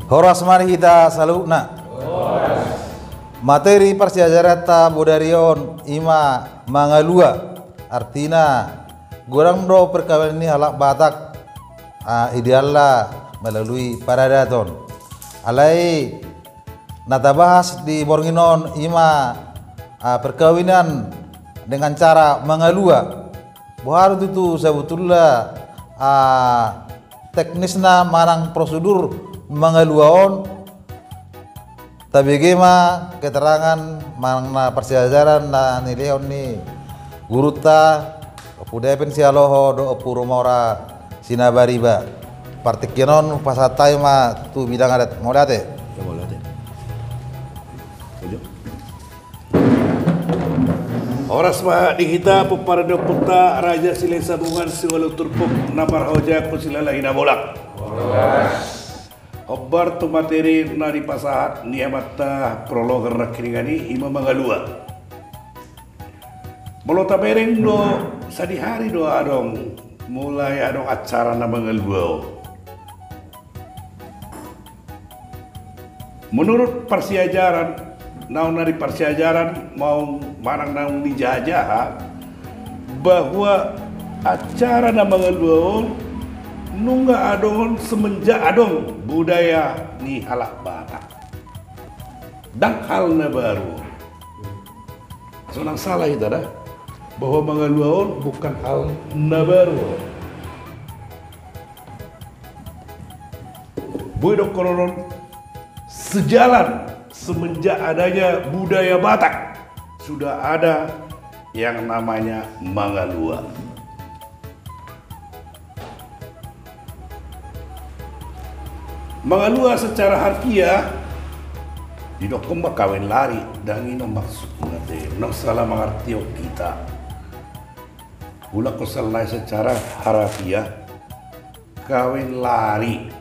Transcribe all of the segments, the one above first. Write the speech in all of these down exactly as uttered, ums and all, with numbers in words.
Horas ma di hita saluhutna. Materi parsiajaranta bodari on ima mangalua. Artina, godang do perkawinan ni halak Batak, ah, idealna melalui paradaton. Alai na tabahas di borngin on ima, ah, perkawinan dengan cara mangalua. Boha do tutu sabotulna, ah, teknisna manang prosedur mangalua on? Tabege ma keterangan manang na parsiajaran na nilehon ni gurunta, Ompu Depen Sialoho dohot Ompu Rumora Sinabariba. Partingkian on pasahat hami ma tu bidang adat. Mauliate. Ya, mauliate. Ujung. Horas ma di hita, pomparan ni ompunta Raja Silahisabungan, siualu turpuk na marhaojahan, silalahi na bolak. Hombar tu materi na dipasahat ni amanta Prologer nangkiningan i, ima mangalua. Molo tabereng do, sadihari do adong, mulai adong acara na mangalua on. Menurut parsiajaran, naung na di parsiajaran, maung manang naung dijahajaha, bahwa acara na mangalua on nunga adong on semenjak adong budaya ni halak Batak. Ndang hal na baru. Asa unang salah hita da, bahwa mangalua on bukan hal na baru. Boi dohonon on, sejalan semenjak adanya budaya Batak, sudah ada yang namanya mangalua. Mangalua secara harfiah, didokkon ma kawin lari, ndang i na maksudna te, unang salah mangartihon hita. Ulakkon salah secara harfiah, kawin lari,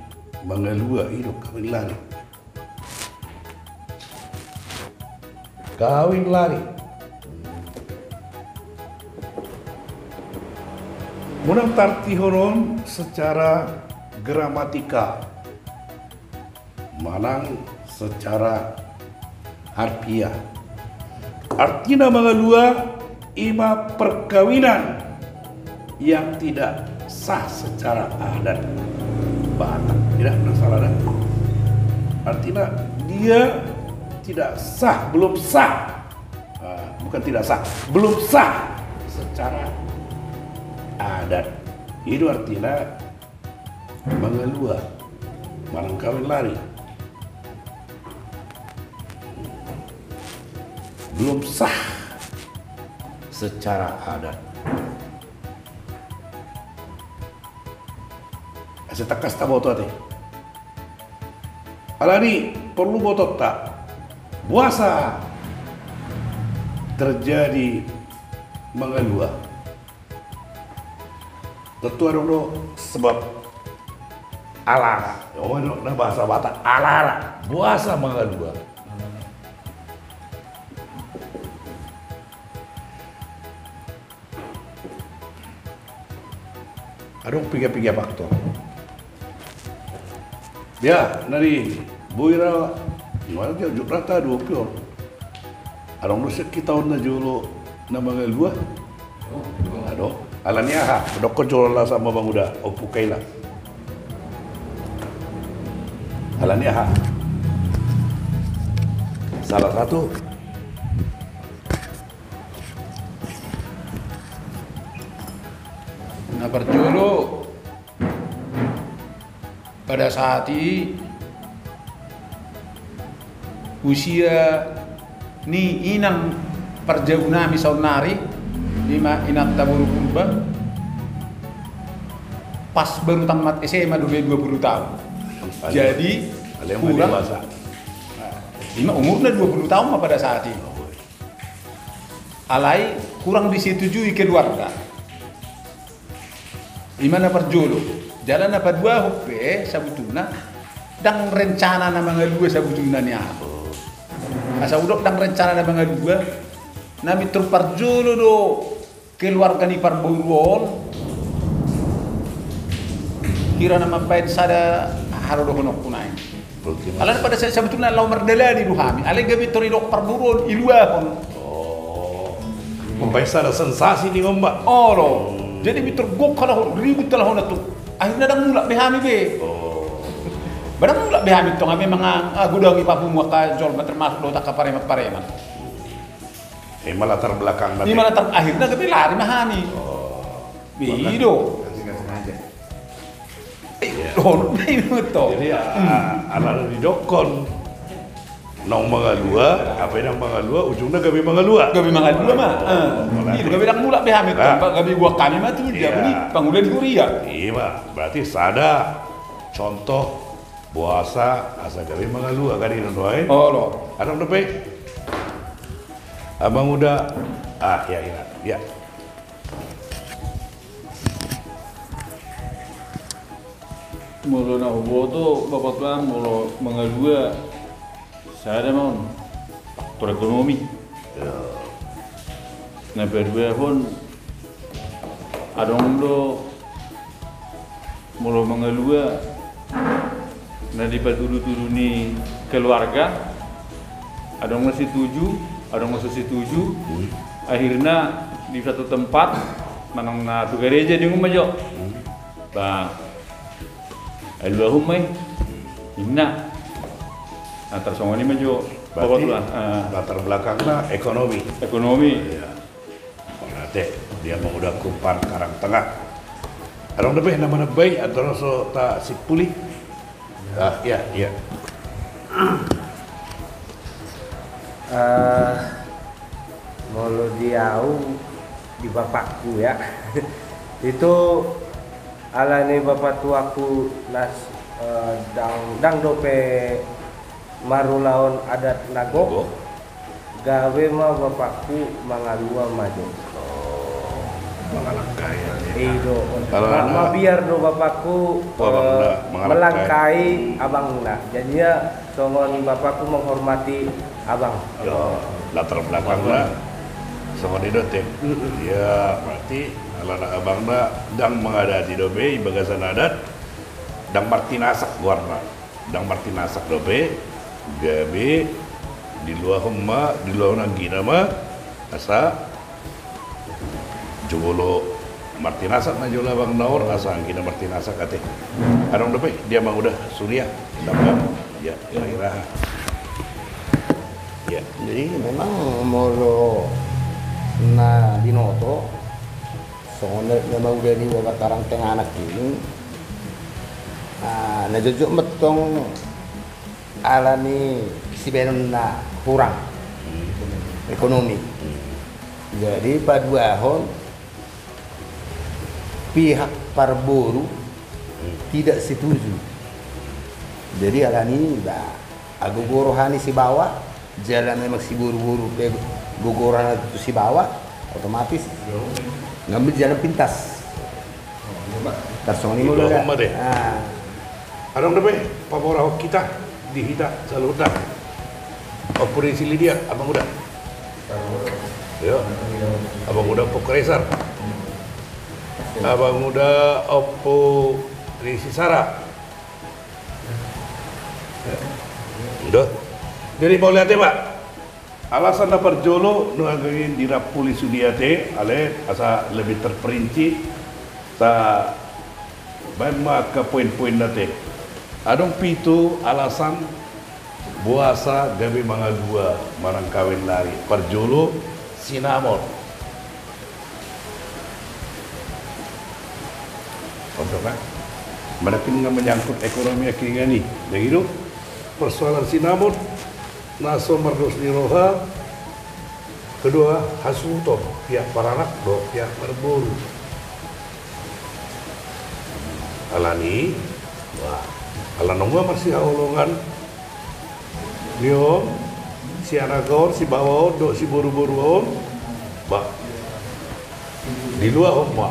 mangalua i do kawin lari. Kawin lari. Unang tartihon on secara gramatikal manang secara harfiah. Artina mangalua ima perkawinan yang tidak sah secara adat Batak. Tidak, unang salah da. Artina dia tidak sah, belum sah. Ah, bukan tidak sah, belum sah secara adat. I do artina mangalua manang kawin lari. Belum sah secara adat. Asa tangkas taboto ate. Alani porlu botonta, boasa terjadi mangalua. Tontu adong do sebab alana. Oh, na bahasa Batak alana. Boasa mangalua. Adong piga-piga faktor. Ya, na di boi ra, ima jotjot ra taduhon pe on. Adong do sian hita on na jolo na mangalua. Adong. Alani aha? Dokkon jolo laos ma manguda, Ompu Kaila. Alani aha? Salah satu. Na parjolo, pada saat i usia ni inang parjabu nami saonnari, ima inanta boru Purba, pas baru tamat S M A do be dua puluh tahun. Jadi kurang. Ima umurna dua puluh tahun ma pada saat i. Alai kurang disetujui keluarga. Ima na parjolo. Jala na paduahon pe sabutulna ndang rencana na mangalua sabutulna ni ahu. Asa hudok ndang rencana na mangalua, na mintor parjolo do keluarga ni parboruon hira na mambaen sada, aha do dohononku nai. Alana pada saat sabotulna laho mardalani do hami, alai gabe tor didok parboruon, diluahon. Oh. Mambaen sada sensasi ninna on ma. Olo. Jadi pintor gok halak on, ribut halak on tu. Akhirna ndang mulak be hami be. Oh. Ba ndang mulak be hami tong, memang, ah, godang i papungu angka jolma, termasuk dohot angka pareman-pareman. Ima latar belakangna. Ima latar, akhirna gabe lari ma hami. Oh. Be i do. Iya. Dohot be i do. Jadi, ah, ala didokkon naung mangalua, hape naung mangalua, ujungna gabe mangalua. Gabe mangalua ma. Oh, eh. Iya, gabe ndang mulak be hami tong, gabe buat hami ma tu, iya, jabu ni pangula di huria. Ima, berarti sada contoh boasa asa gabe mangalua kan i do, eh? Olo. Adong dope? Abang Uda, ah, ya, ya, ya. Molo na huboto, Bapak Tuan, molo mangalua, sada ma on, faktor ekonomi. Ya. Na paduahon, adong do molo mangalua, na dipatudu-tudu ni keluarga, adong na setuju, adong na so setuju. Hmm. Akhirna di satu tempat, manang na tu gareja diingot ma jo. Hmm. Ba, aluahon ma i. Inna. Nah, tarsongon i ma jo. Berarti latar belakangna ekonomi. Ekonomi. Iya. Ate, dia mangudahkan Karang Tengah. Adong dope na manambai, andorang so tasimpuli. Ah, iya, iya. Eh, molo di au, di bapakku ya. Itu alani bapatuaku nas, eh, ndang, ndang dope marulaon adat na gok. Gok. Gabe ma bapakku mangalua ma jo. Oh, mangalangkai. I do. Mabiar do bapakku, eh, melangkai abangna. Jadinya songon bapakku menghormati abang. Yo, latar belakangna songon i do, Teh. Mm-mm. Ya, berarti alana abangna ndang mangadati dope i bagasan adat, ndang martinasak goarna. Ndang martinasak dope, gabe diluahon ma, diluahon anggina ma, asa jumolo martinasak na jolo abangna on, asa anggina martinasak ate. Adong dope, dia manguda, Surya, Damba, ya, kira-kira. Ya. Jadi memang molo na binoto, songon na manguda ni Bapak Karang Tengah nangkin, ah, na jotjot ma tong alani sibahenon na hurang ekonomi. Jadi paduahon pihak parboru tidak setuju. Jadi alani ba, ah, gogo roha ni sibawa, jala memang siboruboru pe gogo rohana tu sibawa, otomatis ngambil jalan pintas. Tarsongon i ma. Adong dope paborahon hita di hita saluhutna. Ompu ni si Lidia, Abang Uda. Yo. Abang Uda Ompu Kaisar. Abang Uda Ompu ni si Sara. Ido. Jadi mauliate ma. Alasan na parjolo nunga gabe dirapuli sude ate, ale asa lebih terperinci, tabaen ma angka poin-poinna ate. Adong pitu alasan boasa gabe mangalua manang kawin lari. Parjolo, sinamot. Oke, Pak. Mana pin nunga menyangkut ekonomi angka i, na i do persoalan sinamot na so mardos ni roha. Kedua, hasuhuton pihak paranak dohot pihak parboru. Alani, wah, ala nunga marsihaholongan ni on, sianakahon, sibawaon dohot siboruboruon, bah, diluahon ma.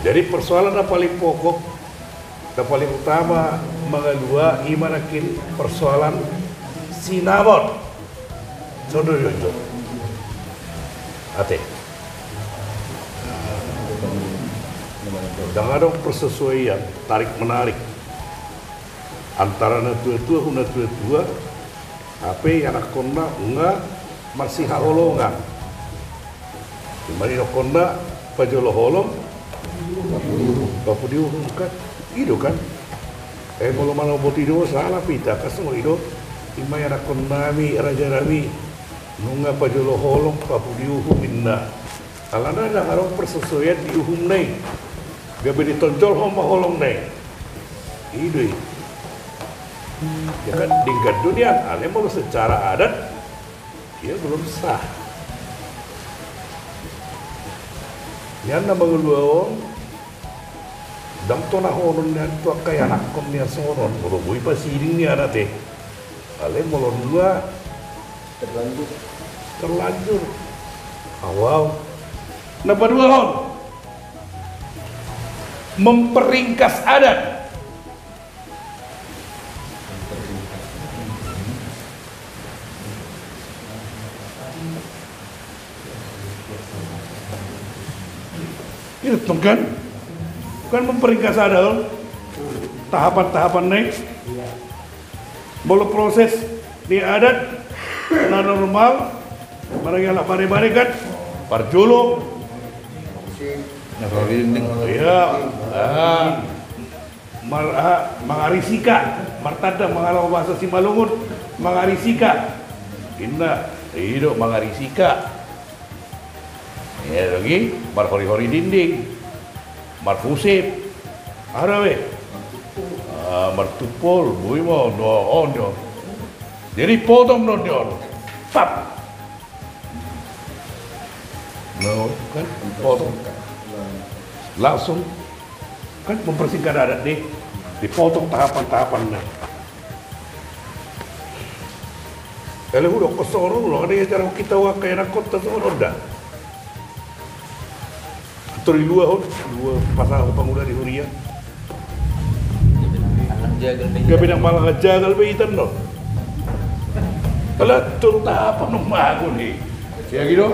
Jadi persoalan na paling pokok, na paling utama mangalua i ma nangkin persoalan sinamot. Songon i do. Ate. Ndang adong persesuaian, tarik menarik. Antara natuatua tu natuatua, hape ianakkonna nunga marsihaholongan. Ima didokkonna pajolo holong, papudi uhum kan? I do kan? Eh, molo manopoti do sala pe hita, kan songon i do. Ima ianakkonnami, rajanami, nunga pajolo holong, papudi uhum ninna. Alana ndang adong persesuaian di uhumna i. Gabe ditonjolhon ma holongna i. I do i. Ya kan, denggan do nian, alai molo secara adat, ia belum sah. Nian na mangalua on, ndang tonahonon nian tu angka ianakkon nian songon on, molo boi pasiding nian ate. Alai molo nunga terlanjur. Terlanjur. Awal. Na paduahon. Memperingkas adat. Itu kan? Kan memperingkas adat, tahapan-tahapan nih. Molo proses di adat na normal, maragi halak bare-bare kan, parjolo. Iya. Ah. Mar-, ah, mangarisika, martanda mangalo bahasa Simalungun, mangarisika. Inna, i do mangarisika. Ia lagi, marhori-hori dinding. Marhusip. Aha be? Ah, martumpol, boi ma on, on, on. Jadi potong do on. Pap. No, kan? Potong. Langsung. Kan mempersingkat adat deh. Dipotong tahapan-tahapanna. Alai hudok songon on, ulang ada acara kita waka ianakkon ta songon on da. Tor i lua on, lua pasahat pangula di huria. Gabe ndang mangallang jagal be hita on. Alai tor tahapan on mago ni. Ia gitu.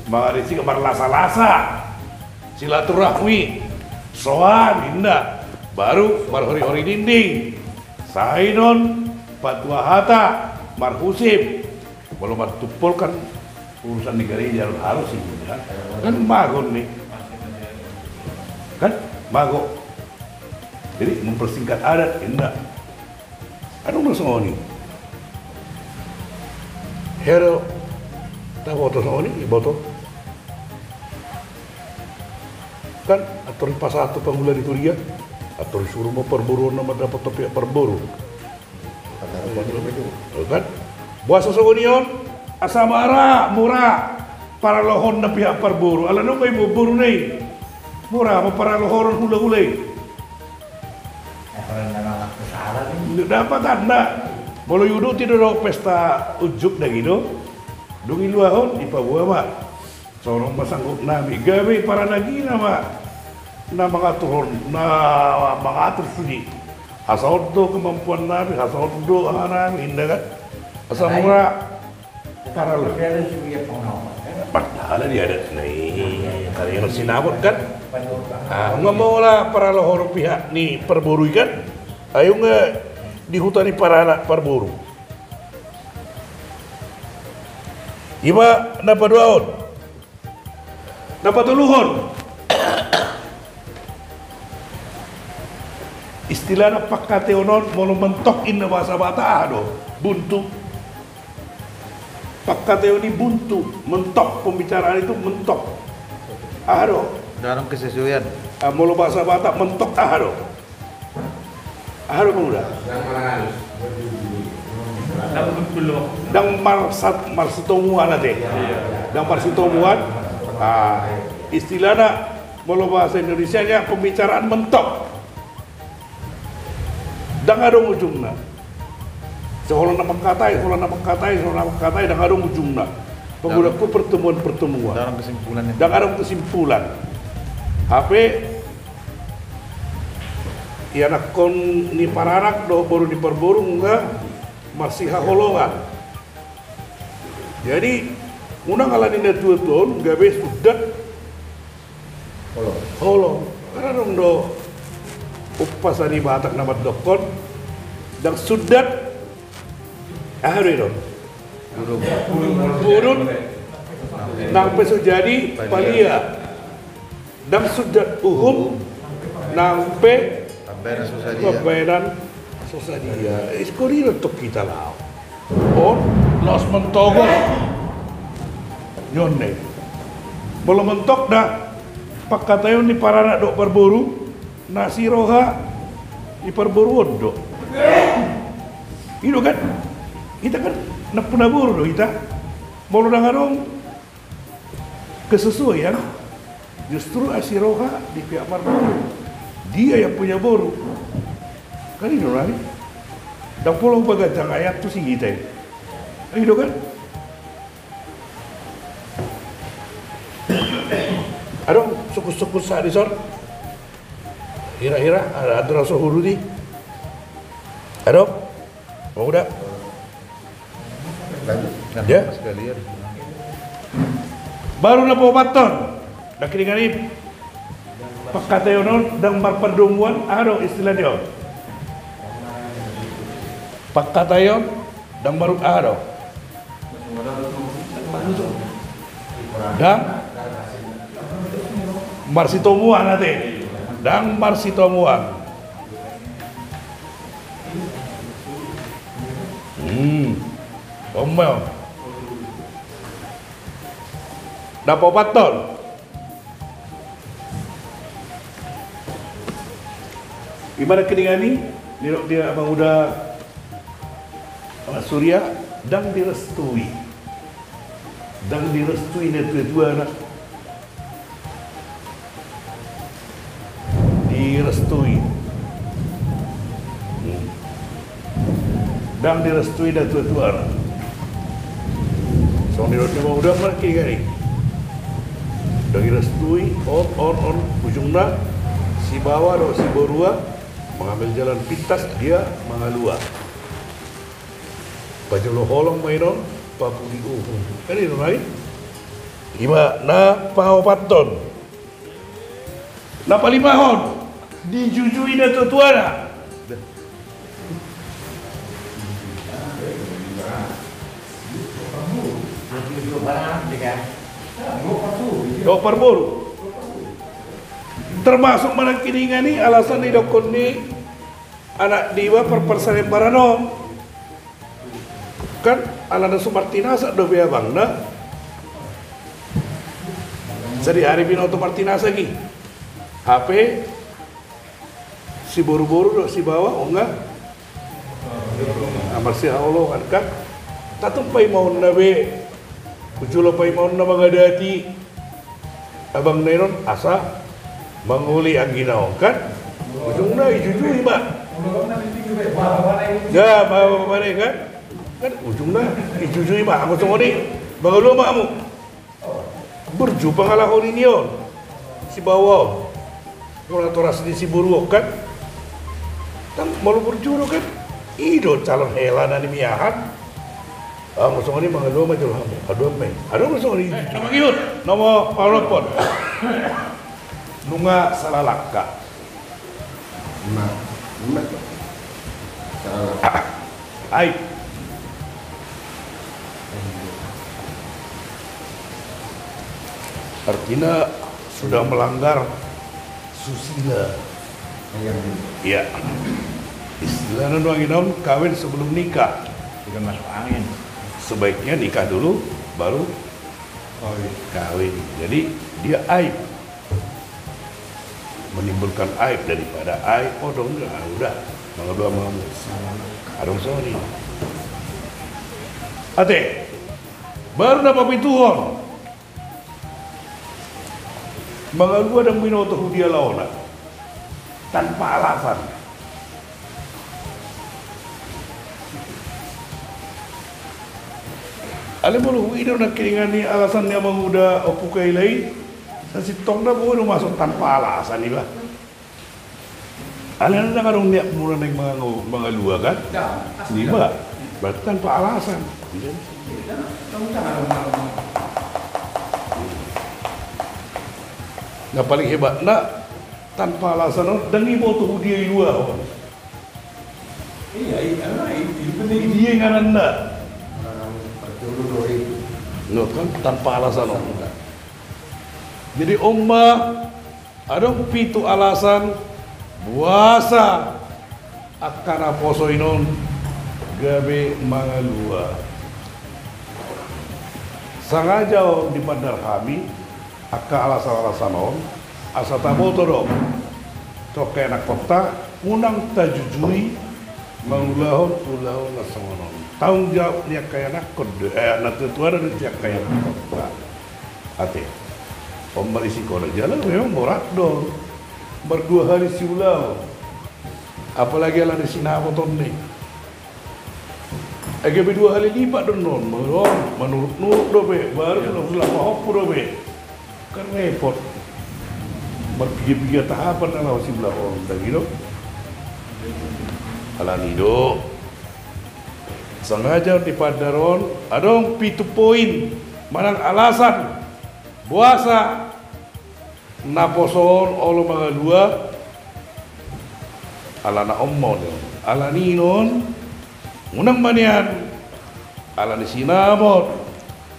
Mangarisika, marlasa-lasa. Silaturahmi. Soan, inna. Baru marhori-hori dinding. Sahinon, patua hata, marhusip. Molo martumpol kan urusan di gareja, harus i, kan? Kan mago ni. Kan? Mago. Jadi mempersingkat adat, inna. Adong do songon i. Hea do taboto songon i, boto. Kan, antor dipasahat tu pangula di huria, antor disuru ma parboruon na mandapothon pihak parboru. Kan? Boasa songon i on, asa mura, mura parallohon na pihak parboru. Ala nunga i boru na i. Mura ma parallohon hula-hula i. Dapat anda. Molo i uduti do, do pesta unjuk na gitu. Dung i luahon, dipaboa ma. Songon ma sanggup nami, gabe para nagina ma na mangaturhon, na mangatur sude. Asa on do kemampuan nami, asa on do aha nami, inda kan? Asa mura parallohon. Padahal di adat na i, karena sinabot kan? Ah, nunga molo parallohon pihak ni parboru i kan? Ai nunga di huta ni paranak parboru. Ima na paduahon. Na patoluhon. Istilahna pangkataion on molo mentok inna bahasa Batak aha do? Buntu. Pangkataion i buntu, mentok, pembicaraan itu mentok. Aha do? Ndang adong kesesuaian. Ah, molo bahasa Batak mentok aha do? Aha do, Pemuda? Ndang marsat-, marsitomuan ate. Ndang marsitomuan. Ah, istilahna molo bahasa Indonesianya pembicaraan mentok. Ndang adong ujungna. Seholan na mangkatai, seholan na mangkatai, seholan na mangkatai, ndang adong ujungna. Pangulangku, pertemuan-pertemuan. Ndang adong kesimpulan. Ndang adong kesimpulan. Hape ianakkon ni paranak dohot boru ni parboru nunga marsihaholongan. Jadi unang ala ni natuatua on gabe sundat holong. Holong. Kan adong do umpasa ni Batak na mandokkon, Ndang sundat. Aha do i do? Pudun. Nang pe so jadi palia. Ndang sundat uhum. Nang pe pambaenan so sadia. Pambaenan so sadia. Iskon i do tong hita laho. On. Laos mentogot. Ion ne. Molo mentok da pangkataion ni paranak dohot parboru. Na si roha i parboru on do. I do kan? Hita kan nampuna boru do hita. Molo ndang adong kesesuaian, justru asi roha di pihak marboru. Dia yang punya boru. Kan i do nari. Ndang pola hubaganjang ayat tu si hita i. I do kan? Adong sungkun-sungkun sahat dison. Hira-hira ada aturan so hurudi. Adong. Mau udah. Ya. Baru na paopathon. Nangkiningan i. Pangkataion on ndang marpardomuan, aha do istilahna on? Pangkataion ndang mar-, aha do? Ndang marsitomuan ate. Ndang marsitomuan. Hmm. Omel. Na paopathon. Ima nangkiningan i, nidok ni amang uda, amang Surya, ndang direstui. Ndang direstui na tua-tuana. Direstui. Hmm. Ndang direstui na tua-tuana. Songon nidok ni amang uda ma nangkiningan i. Ndang direstui, on, on, on, ujungna, sibawa dohot siborua, mengambil jalan pintas, dia mangalua. Pajolo holong ma inon, papudi uhum. Kan i do nari. Ima na paopathon. Na palimahon, dijujui na tua-tuana. Dohot parboru. Termasuk ma nangkiningan i alasan ni dohonon ni anak niba par-, parsalembaran on. Kan alana so martinasa dope abangna. Sadihari binoto martinasa i. Hape siboru-boru dohot sibawa, o nga. Na marsihaholongan kan. Tatong paimaonna be. Hujolo paimaonna mangadati abangna inon asa mangoli anggina on kan. Ujungna ijujui ma. Ya, ma, ma, ma, kan. Kan ujungna ijujui ma. Anggo songon i mangalua ma hamu. Burju pangalaho ni on. Sibawa on. Molo toras ni siboru on kan. Ndang molo burju do kan. I do calon hela na nimiahan. Anggo songon i mangalua ma jolo hamu. Adong ma i. Adong ma songon i. Eh, na mangihut. Na mangihut. Nunga salah langkah. Nah, benar. Salah. Aib. Artinya sudah melanggar susila. Iya. Istilahna nuaeng on kawin sebelum nikah. Tidak masuk angin. Sebaiknya nikah dulu, baru kawin. Jadi dia aib. Menimbulkan aib daripada aib. Oh, dong, ah, udah. Mangalua ma hamu. Adong songon i. Ate. Baru na papituhon. Mangalua ndang binoto tu dia laona. Tanpa alasan. Alai molo huida nangkiningan i alasan ni amang uda Ompu Kaila i, sasintongna boi do masuk tanpa alasan iba. Alai ndang adong niat muna naeng mangalua kan? Niba. Berarti tanpa alasan. Na paling hebatna tanpa alasan on, ndang diboto tu dia iluahon. Dia ngaranna. No kan tanpa alasan on. Jadi on ma adong pitu alasan boasa angka naposo i non gabe mangalua. Sangaja on dipandar hami angka alasan-alasan on asa taboto do tu angka ianakhonta unang tajujui mangulahon ulaon na songon on. Tanggung jawab ni angka ianakhon do, eh, na tuatua do di angka ianakhonta. Ate. On ma risiko na jala memang borat do. Mardua hali siulaon. Apalagi ala ni sinamot on ni. Ai gabe dua hali lipat do non, manurut-nurut dope, baru sudah pahompu dope. Kan repot. Marpiga-piga tahapan na laho siulaon, ndang i do. Alani do. Sangaja dipandar on, adong pitu poin manang alasan boasa naposo on olo mangalua. Alana on ma on, alani non unang ma nian ala ni sinamot,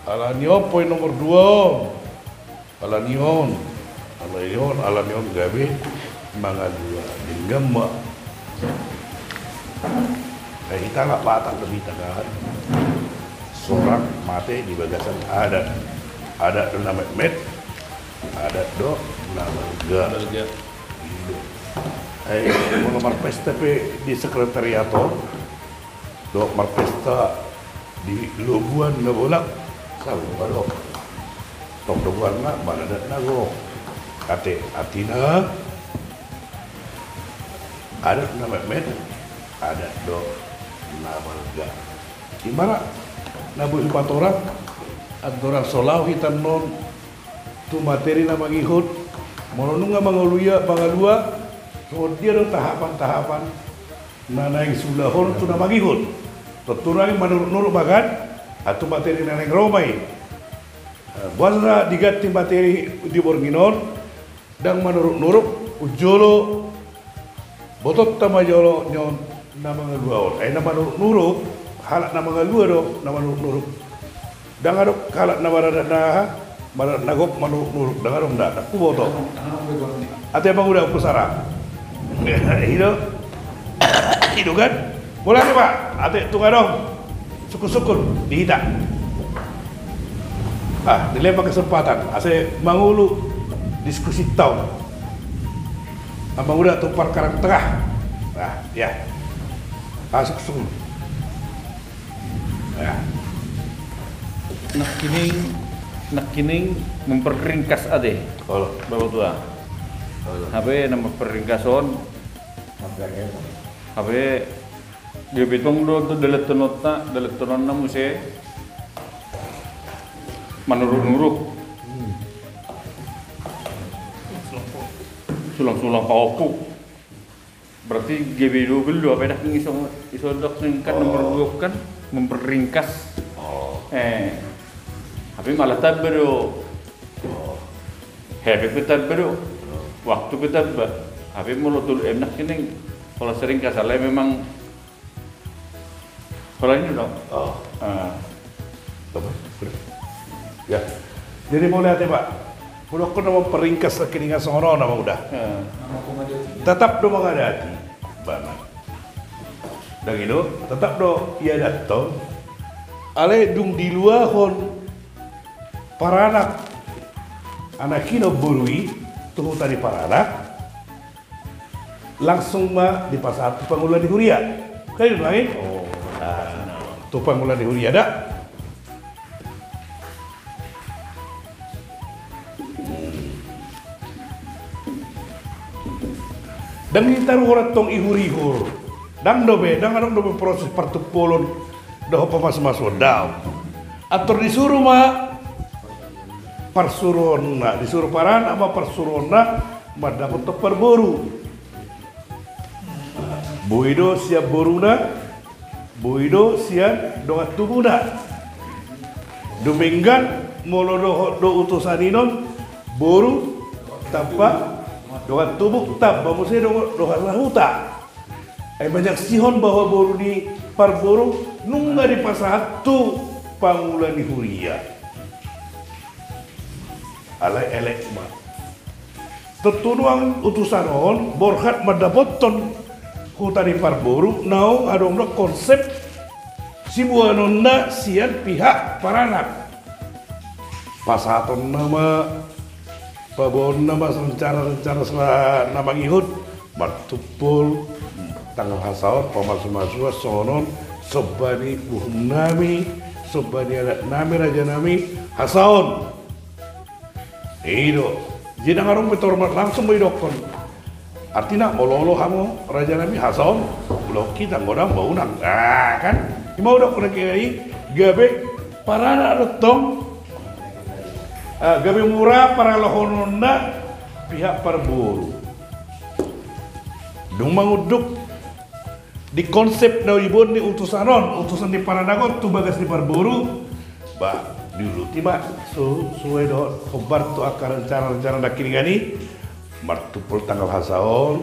alani on poin nomor dua on. Alani on, alani on, alani on gabe mangalua. Denggan ma. Eh, hita halak Batak do hita kan. Sorang mate di bagasan adat. Adat do na metmet, adat do na balga. Balga. Eh, molo marpesta pe di sekretariat on, dohot marpesta di lobuan na bolak, sarupa do. Tong do goarna, maradat na gok. Ate, artina adat na metmet, adat do na balga. Ima ra na boi hupatorang, andorang so laho hita annon tu materi na mangihut, molo nunga mangalua, mangalua, songon dia do tahapan-tahapan na naeng siulahon tu na mangihut. Tontu naeng manurut-nurut ma kan, ah, tu materi na naeng ro ma i. Eh, boasa diganti materi di borngin on, ndang manurut-nurut, jolo botoonta ma jolo nion na mangalua on. Ai na manurut-nurut, halak na mangalua do na manurut-nurut. Ndang adong halak na maradat na aha, maradat na gok manurut-nurut, ndang adong, ndang, ndang huboto. Ate Amang Uda, hupusahat. I do. I do kan? Mauliate ma, ate, tung adong sungkun-sungkun di hita. Ah, dilehon ma kesempatan asa mangolu diskusinta on. Amang Uda tu parkarang tengah. Nah, ya. Ah, sungkun-sungkun. Ya. Nangkining, nangkining memperingkas ate. Olo. Bapak tua. Olo. Hape na memperingkas on. Hape gabe tong do tu dalanhononta, dalanhononna muse manurut-nurut. Hmm. Sulang-sulang pahompu. Berarti gabe dobel do, hape nangkin iso, iso dok nangkin kan. Oh. Nomor dua kan memperingkas. Oh. Eh. Hape malah tamba do. Oh. Hape pe tamba do. Oh. Waktu pe tamba. Hape molo tolu M nangkining, kalau sering kasala memang Holan i do. Oh. Ah. Apa? Udah. Ya. Jadi mauliate, Pak. Molo nangkin na memperingkas nangkining songon on, Amang Uda. Ah. Tetap do mangadati. Bana. Ndang i do, tetap do iadathon. Alai dung diluahon paranak anak i na boru i tu huta ni paranak, langsung ma dipasahat tu pangula ni huria. Kan i do, Amang? Oh. Ah, tu pangula ni huria da. Ndang ditaruhon antong ihur-ihur. Ndang dope, ndang adong dope proses partumpolon dohot pamasumasuon, daong. Antong disuru ma parsuruonna, disuru paranak ma parsuruonna mandapothon parboru. Boi do sian boruna, boi do sian dongan tubuna. Dumenggan molo dohot do utusan i non, boru tamba dongan tubu, tamba muse do, dongan sahuta. Ai manyaksihon bahwa boru ni parboru nunga dipasahat tu pangula ni huria. Alai elek ma. Tontu nuaeng utusan on borhat mandapothon huta ni parboru naung adong do konsep siboanonna sian pihak paranak. Pasahatonna ma, paboaonna ma rencana-rencana sela-, na mangihut, martumpol tanggal hasaon, pamasumasuon songon on, somba ni uhumnami, somba ni adatnami, rajanami, hasaon. I do. Jadi ndang adong pe tormat langsung ma didokkon. Artina molo olo hamu rajanami hasaon, olo hita godang baunang. Ah, kan? I ma udokkon na kira i gabe paranak do tong. Ah, gabe mura paralahononna pihak parboru. Dung mangunduk di konsep na diboan ni utusan on, utusan ni paranak on tu bagas ni parboru, ba, diuduti ma, su-, suai dohot hombar tu angka rencana-rencana na kini ngani, martumpol tanggal hasaon,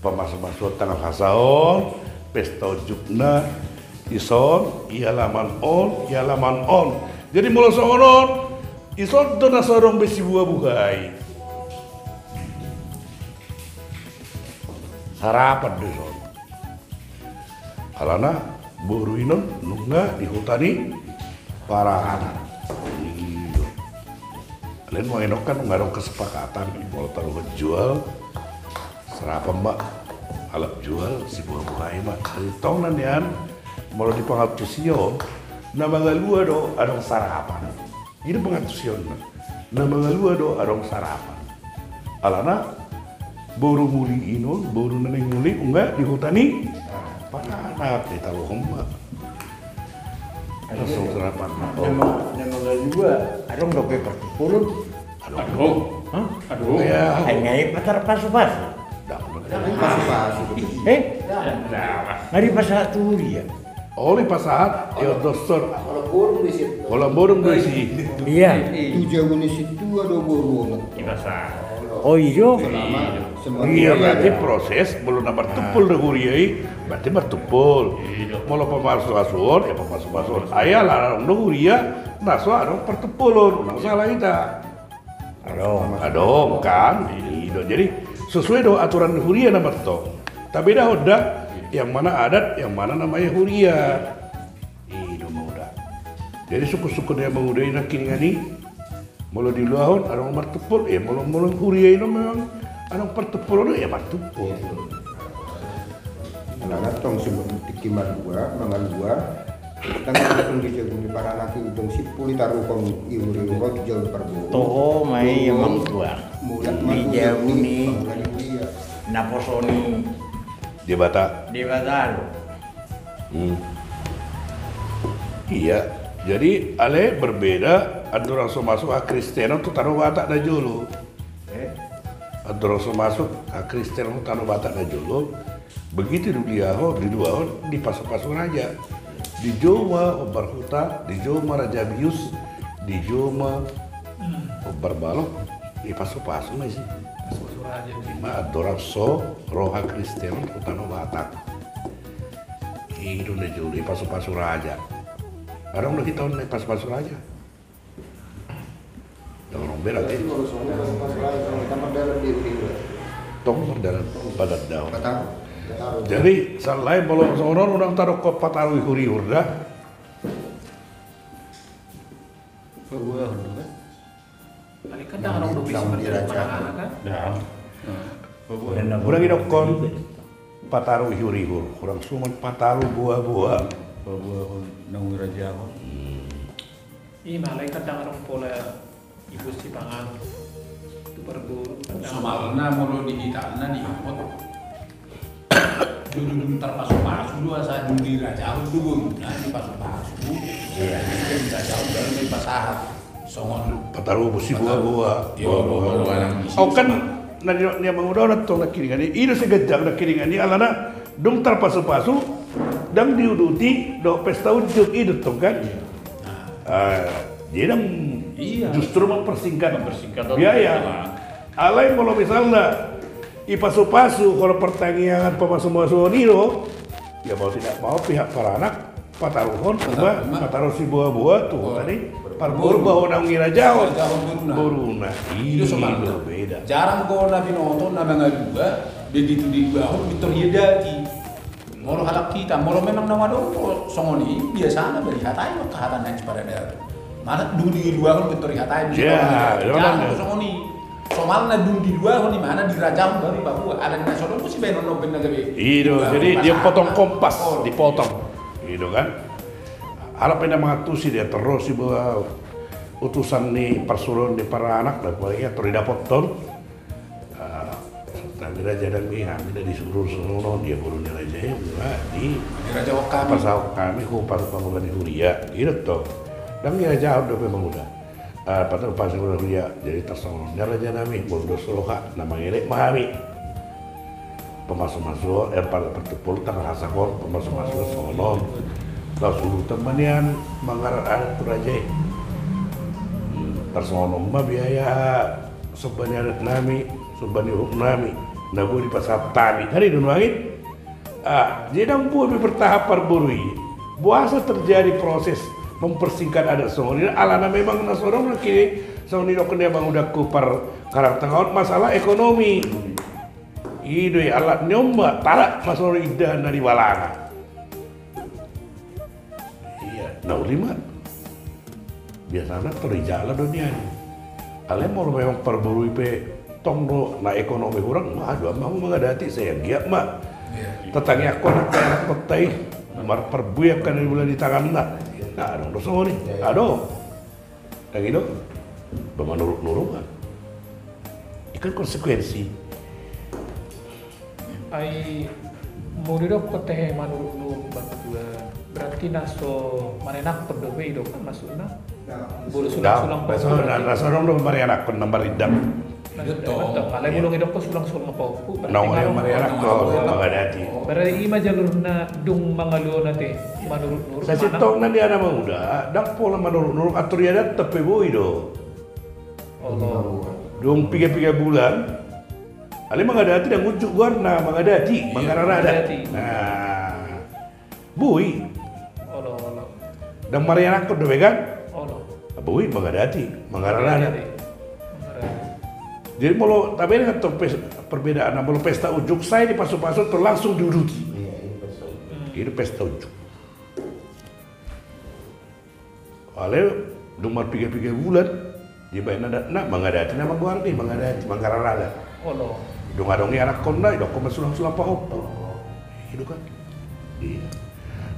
pamasumasuon tanggal hasaon, pesta unjukna, ison, i alaman on, i alaman on. Jadi molo songon on, ison do na so adong be sibuha-buha i. Sarapan do ison. Alana boru i non nunga di huta ni paranak. Iyo. Alai nuaeng on kan nunga adong kesepakatan, molo taruhon jual, sarapan ma, alap jual, sibuha-buha i ma. Jadi tong na nian, molo di pangantusion, na mangalua do adong sarapan. I do pangantusionna. Na mangalua do adong sarapan. Alana boru muli i non, boru na naeng muli, nunga di huta ni paranak, ditaruhon ma. Langsung sarapan. Na ma-, na mangalua, adong dope partumpolon? Adong. Adong. Hah? Adong. Iya. Ai nga i patar pasu-pasu. Ndang. Pasu-pasu. Eh? Ndang. Nga dipasahat tu huria. Olo dipasahat, ya, dohot. Holan borung do i si. Holan borung do i si. Iya. Tu jabu ni sintua do boru on. Dipasahat. Oh, i do? Selama, selama. Iya, berarti proses, molo na martumpol do huria i, berarti martumpol. Molo pamasumasuon, ya pamasumasuon. Ai ala adong do huria na so adong partumpolon, unang salah hita. Adong. Adong, kan? I do. Jadi, sesuai do aturan huria na mantong. Tabedahon da, yang mana adat, yang mana namanya huria. I do ma uda. Jadi, sungkun-sungkun ni amang uda i na kini ngani, molo diluahon, adong martumpol, ya, molo, molo huria i non memang adong partumpolon, ya, martumpol. Alana tong simbur tingki malua, mangalua, tanggal langsung di jabu ni paranak i, dung simpul i taruhon i huria, jabu ni parboru. Toho ma i, amang uda. Mulak ma di jabu ni, mulak di huria. Naposo ni Debata. Debata do. Hmm. Iya, jadi alai berbeda andorang so masuk hakristenon tu Tano Batak na jolo. Eh? Andorang so masuk hakristenon tu Tano Batak na jolo, begitu diluahon, diluahon, dipasu-pasu raja. Dijou ma hombar huta, dijou ma raja bius, dijou ma hombar balok, dipasu-pasu ma i si. Pasu-pasu raja. I ma andorang so ro hakristenon tu Tano Batak. I do na jolo, dipasu-pasu raja. Adong do hita on na dipasu-pasu raja. Adong berarti. Tong mardalan padat do. Jadi, sahali molo songon on unang tadokkon pataru ihur-ihur da. Paboahon do kan? Alai kan ndang adong dope sian parjolo kan? Ndang. Unang didokkon pataru ihur-ihur, hurang suman pataru boa-boa. Paboahon naung dirajahon. I ma alai kan ndang adong pola ibus sipanganon tu parboru. Somalna molo di hita na di hapot. Dung tarpasu-pasu do asa dung dirajahon do boruna dipasu-pasu. Iya. Dirajahon baru dipasahat. Songon pataru bosi boa-boa. Iya, boa-boa. Au kan na ni amang uda on tong na kini ngani, i do siganjang na kini ngani alana dung tarpasu-pasu ndang diuduti dohot pesta unjuk i do tong kan. Jadi justru mempersingkat biaya. Alai molo misalna Dipasupasu, kalau partangiangan pamasumasuon i do, ya mau tidak mau pihak paranak pataruhon, pataruhon, pataruhon siboaboa tu, oh, tadi, parboru, bahwa naung dirajahon, rajahon boruna. Boruna. I do somalna. Beda. Jarang do na binoto na mangalua, begitu diluahon, pintor diadati. Molo halak hita, molo memang naung adong songon i, biasana baru dihatai, maka hata na paradaton. Malah dung diluahon pintor dihatai, ya, jarang do songon i. Somalna dung diluahon, di mana dirajahon baru di Papua. Alani na so adong muse baenon na gabe. I do, jadi dia potong kompas, dipotong. I do kan. Alap pe na mangantusi dia, terus iba utusan ni parsuruon ni paranak, dan paling ia tor didapothon. Ah, tapi raja nami, hami na disuru songon on, dia boru ni raja i, di, dirajahon hami, pasahat hami, hu, pas pangula ni huria, i do tong. Dang dirajahon dope mangula. Ah, patau pas ulang dia, jadi tarsongon on. Ni raja nami, molo dos roha, na mangelek ma hami. Pamasumasuon, eh, par-, partumpol tangan hasakor, pamasumasuon songon on. Laos urutan ma nian mangarat-arat tu raja i. Hmm, tarsongon on ma biaya somba ni adat nami, somba ni uhum nami. Na boi dipasahat hami. Kan i do nuaeng i? Ah, jadi dang boi be bertahap parboru i. Boasa terjadi proses mempersingkat adat songon i, alana memang na so adong nangkin songon i, didok ni amangudangku par Karang Tengah on, masalah ekonomi. I do i, alani on ma, tarak ma songon i indahan na di balana. Iya, na uli ma. Biasana tor i jala do nian. Alai molo memang parboru i pe tong do na ekonomi hurang, ma, aduh, amang, mangadati, sai anggiat ma. Iya. Tatangiangkon angka anakkon ta i marparbue angka na di bula ni tanganna. Iya. Na adong do songon i. Iya, iya. Adong. Dang i do? Ba manuruk-nuruk kan. I kan konsekuensi. Ai molo didok ketehe manuruk-nuruk bantuan, berarti na so marenakkon dope i do kan maksudna? Molo sulang-sulang na so, na, na so adong do marenakkon na marindang. Maksudna, alai molo didok sulang-sulang pahompu, berarti naung marenakkon, mangadati. Berarti i ma jalurna dung mangaluaon ate manuruk-nuruk. Sasintongna di anak muda, dang pola manuruk-nuruk, atur i adat tapi boi do. Dung piga-piga bulan, alai mangadati dang unjuk goarna, mangadati, mangararadat. Mangadati. Nah, boi. Olo, olo. Dang marenakkon dope kan? Olo. Boi, mangadati, mangararadat. Mangadati. Jadi molo tabereng antong pes-, perbedaanna, molo pesta unjuk, sai dipasupasu, langsung diuduti. Iya, iya, pesta unjuk. Hmm. Itu pesta unjuk. Alai dung marpiga-piga bulan, dibaen adatna, mangadati nama goarna i, mangadati, mangararadat. Olo. Dung adong i anakkonna, didokkon ma sulang-sulang pahompu. I do kan. Iya.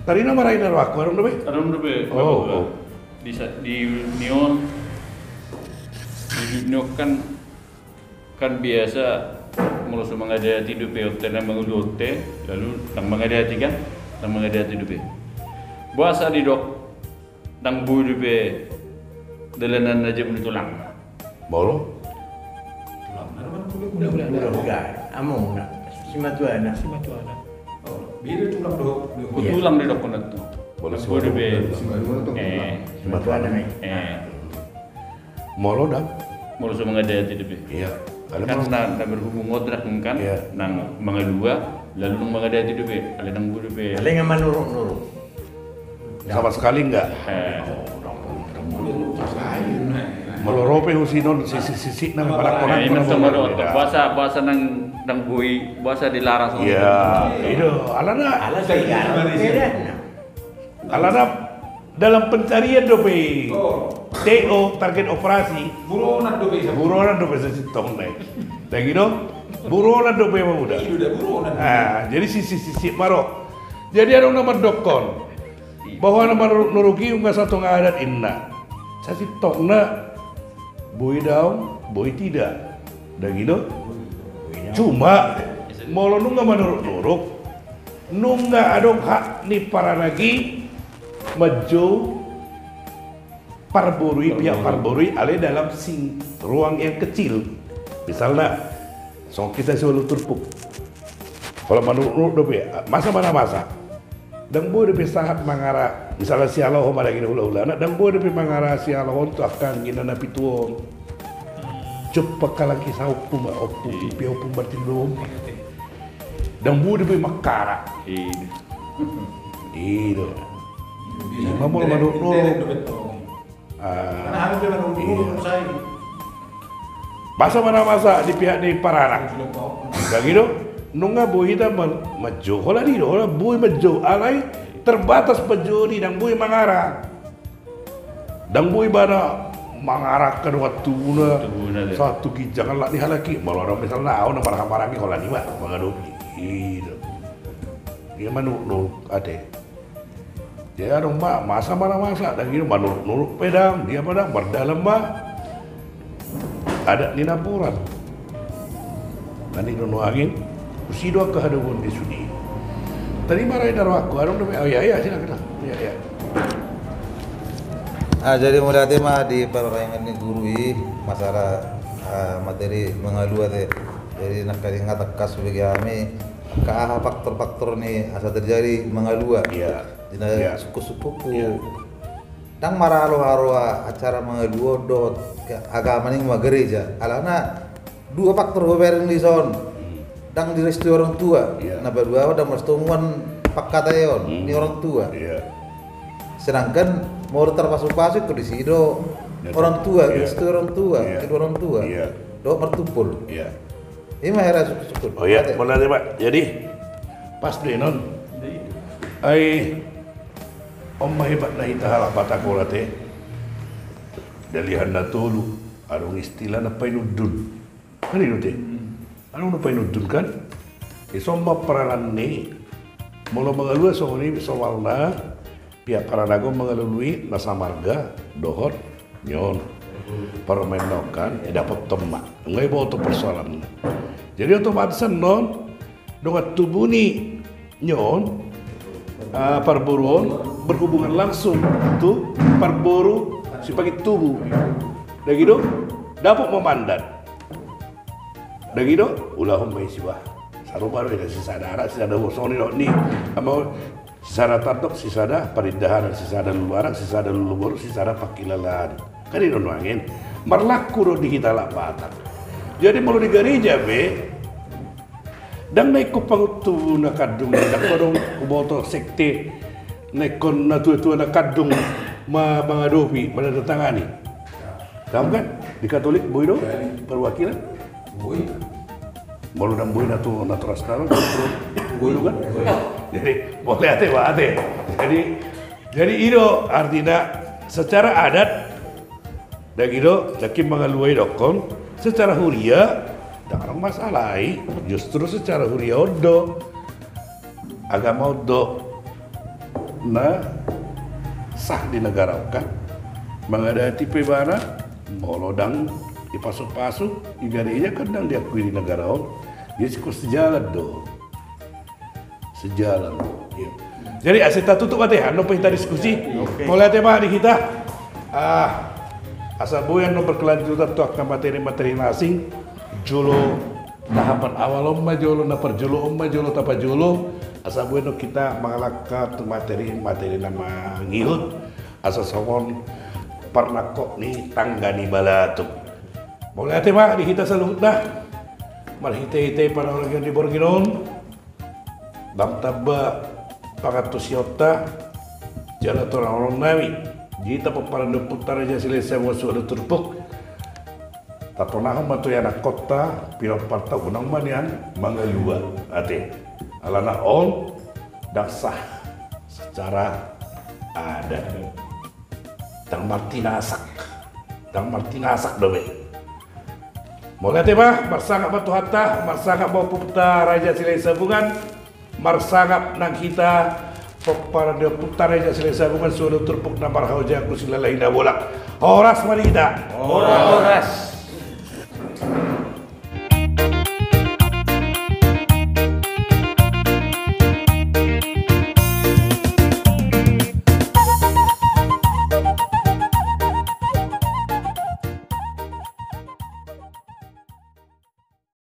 Tadi nama rai na rohangku, adong dope? Adong dope. Oh, oh. Di sa-, di nion, di nion kan Kan biasa, molo so mangadati dope, onte na mangolu onte, lalu ndang mangadati kan, ndang mangadati dope. Boasa didok ndang boi dope dalananna jabu ni tulangna? Molo? Tulangna do kan, amongna, simatuana. Simatuana. Oh, beda tulang dohot. Tulang didokkon antong. Molo ndang boi dope. Simatuana antong. Eh. Simatuana, eh. Eh. Molo ndang? Molo so mangadati dope. Iya. Kan na, na berhubung odrak kan, iya, nang mangalua, lalu nang mangadati dope. Alai ndang boi dope. Alai nga manuruk-nuruk. Sama sekali enggak. Eh. Molo ro pe husinon sisik-sisik nang manakon. Boasa, boasa nang ndang boi, boasa dilarang sama. Iya, itu alana. Alana. Alana dalam pencarian dope i. Oh. T O, target operasi. Buronan dope i. Buronan dope sasintongna i. Lagi do? Buronan dope, Bang Uda. Iya, udah buronan. Ah, jadi sisik-sisik ma ro. Jadi adong na mandokkon bahwa na manuruk-nuruk i nunga satonga adat inna. Sasintongna boi daong, boi tidak. Lagi do? Cuma molo nunga manuruk-nuruk, nunga adong hak ni paranak i manjou parboru i, pihak parboru i, alai dalam sing-, ruang yang kecil. Misalna, songon hita siualu turpuk. Kalau manuruk-nuruk dope, masa mana masa. Ndang boi dope sahat mangara, misalna sialohon ma lagi na hula-hulana, ndang boi dope mangara sialohon tu angka anggina na pitu on. Jop pangkalaki saompu ma, ompu, pia ompu martinompu. Ndang boi do boi mangkara. I do. I ma molo manurut. Masa mana masa di pihak ni paranak. Ndang i do. Nunga boi hita manjou, holan i do, holan boi manjou, alai terbatas panjouon i, ndang boi mangarang. Ndang boi ibana mangarang angka dongan tubuna sahat tu ginjang, alani halak i. Molo adong misalna ahu na marhahamaranggi, holan i ma mangadopi. I do. Dia manurut ate. Dia adong ma masa mana masa, ndang i do, manurut-nurut pe ndang, dia pe ndang, mardalan ma adat ni napuran. Kan i do nuaeng, tusi do angka hadomuan ni sude. Tadi marhite rohangku, adong dope, oh iya, iya, silakan. Iya, iya. Ah, jadi mauliate ma di parbahengan ni guru i, masalah, ah, materi mangalua te. Jadi nangkaning hatangku, bagi hami, angka aha faktor-faktor ni asa terjadi mangalua. Iya. Di na sungkun-sungkunku. Iya. Ndang maralo haroa acara mangalua on dohot agama, ning ma gareja. Alana dua faktor hubereng dison. Hmm. Ndang direstui orang tua. Iya. Na paduahon, ndang marsetuju pangkataion ni orang tua. Iya. Sedangkan molo tarpasupasu, ingkon disi do orang tua, direstui orang tua, kedua orang tua. Iya. Dohot martumpol. Iya. I ma hera sungkun-sungkun. Oh iya, mauliate, Pak. Jadi pas do i non. Ai on ma hebatna hita halak Batak on ate. Dalihan na tolu, adong istilah na painundun. Kan i do te. Adong na painundun kan? Dison ma peranan ni, molo mangalua songon i soalna, pihak paranak on mangalului na samarga dohot ni on. Parumaenna on kan, didapothon ma. Nunga diboto persoalanna. Jadi otomatis annon dongan tubu ni on, ah, parboru on berhubungan langsung tu parboru sipangintubu. Ndang i do, dapot ma mandat. Ndang i do, ulahon ma i, sibahen. Sarupa do i, sisada adat, sisada boru, songon i do ni. Ama, sisada tandok, sisada parindahan, sisada lulu anak, sisada lulu boru, sisada pangkilalaan. Kan i do nuaeng. Marlaku do di hita halak Batak. Jadi molo di gareja pe, ndang na ingkon pangintubu na kandung, ndang adong huboto sekte na ingkon na tua-tua na kandung ma-, mangadopi, manandatangani. Tahu kan? Di Katolik boi do perwakilan? Boi. Molo ndang boi na tu, na tu rastaman, boi do kan? Jadi, mauliate ma ate. Jadi, jadi i do artina secara adat, ndang i do, ndang ingkon mangalua i dokkon, secara huria, ndang adong masalah i, justru secara huria on do. Agama on do na sah di negara on kan. Mangadati pe ibana, molo ndang dipasupasu, di gareja kan ndang diakui di negara on. Jadi ingkon sejalan do. Sejalan do. Iya. Jadi asa tatutup ate, annon pe hita diskusi. Oke. Mauliate ma di hita. Ah, asa boi annon berkelanjutan tu angka materi-materi na asing. Jolo tahapan awal on ma jolo, na parjolo on ma jolo tapajolo, asa boi annon hita mangalangka tu materi, materi na mangihut, asa songon parnangkok ni tangga ni balatuk. Mauliate ma di hita saluhutna, marhite-hite panaulangihon ni borngin on, ndang tamba pangantusionta, jala tonahononnami di hita pomparan ni ompunta Raja Silahisabungan suhut turpuk. Tatonahon ma tu ianakhonta, pinomparta, unang ma nian mangalua ate. Alana on ndang sah secara adat. Ndang martinasak. Ndang martinasak dope. Mauliate ma, marsangap ma Tuhanta, marsangap ma ompunta Raja Silahisabungan. Marsangap nang hita pomparan ni ompunta Raja Silahisabungan suhut turpuk na marhaojahan, silalahi na bolak. Horas ma di hita. Horas.